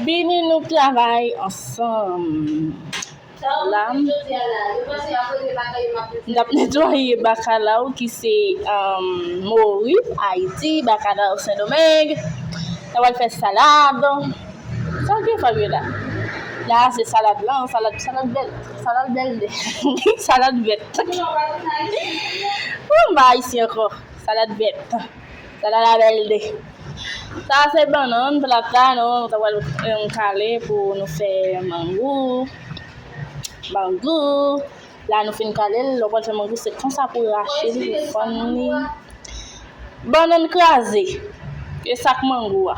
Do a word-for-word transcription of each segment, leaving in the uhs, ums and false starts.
Vini nou travay ansanm. La, m t ap netwaye bakalaw ki se um, mori Ayiti, bakalaw Sendomeng. Sa pral fè salad. Sa w gen, Fabiola? La, se salad lan, salad, salad vèt, salad vèt. Salad vèt. Ou m pa ayisyen ankò. Salad vèt. Salad a bèl de. Sa se bannann, platano, nou ta pral um, kale pou nou fè mangou. Mangou. La nou fin kale l, lè w pral fè mangou, se konsa pou rache l, pou fann li. Bannann kraze. E sa k mangou a.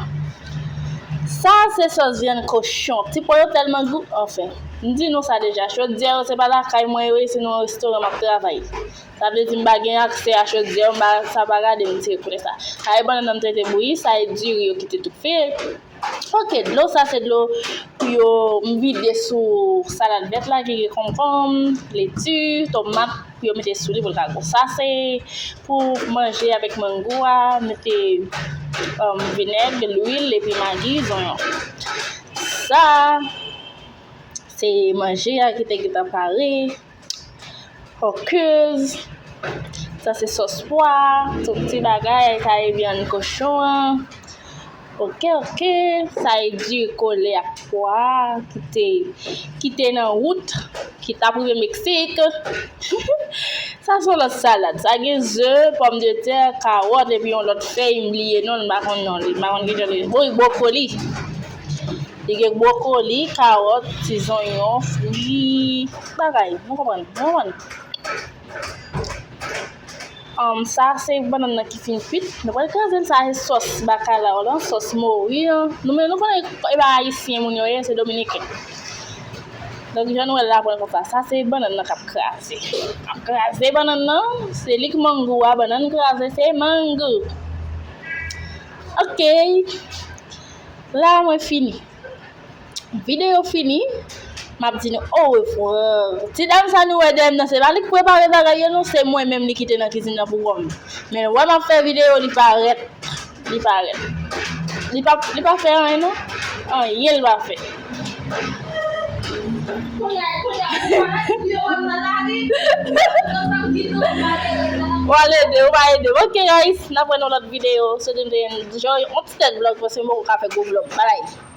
Sa se sòs vyann kochon. Ti po yo tèlman gou, anfen. M di nou sa deja, chodyè yo se pa lakay mwen yo ye, se nan yon restoran m ap travay. Sa vle di m pa gen aksè a chodyè, m pa, sa pa gade m se koulè sa. Sa e bannann nan m te te bouyi, sa e diri yo ki te toufe. Ok, dlo sa se dlo pou yo m vide sou salad vèt la ki gen konkonm, leti, tomat pou yo mete sou li pou l ka gou. Sa se pou manje avèk mangou a, mete um, vinèg, lwil epi magi, zonyon. Sa se manje a ki te gentan pare. Okez. Sa se sòs pwa, tout ti bagay, sa e vyann kochon an. Ok, ok. Sa e diri kole ak pwa ki te, ki te nan wout, ki t ap rive Meksik. Sa se yon lòt salad. Sa gen ze, pòmdetè, kawòt, epi yon lòt fèy, m bliye non l, m pa konn non li. M pa konn kijan li. Wi, bwokoli. Li gen bwokoli, kawòt, ti zonyon, fwi, bagay. Nou konprann, nou konprann. Um, sa se bannann nan ki fin kuit. Nou pral kraze l, sa se sòs bakalaw lan, sòs mori an. Nou menm nou konnen e pa ayisyen moun yo ye, se dominiken. Donk jan nou wè l la pran konsa, sa se bannann nan k ap kraze. Ap kraze bannann nan, se li k mangou a, bannann kraze se mangou. Ok. La mwen fini. Videyo fini. M ap di nou orevwa. Ti dam sa nou wè dèyè m nan, se pa li k prepare bagay yo non, se mwen menm li kite nan kizin nan pou kò m. Men lè w wè m ap fè videyo, li parèt. Li parèt. Li pa, li pa fè anyen non. Anyen li pa fè. W al ede, w pa ede. Ok guys, n ap wè nan lòt videyo. Se te yon ti tèt vlòg paske m poko ka fè gwo vlòg. Bye bye.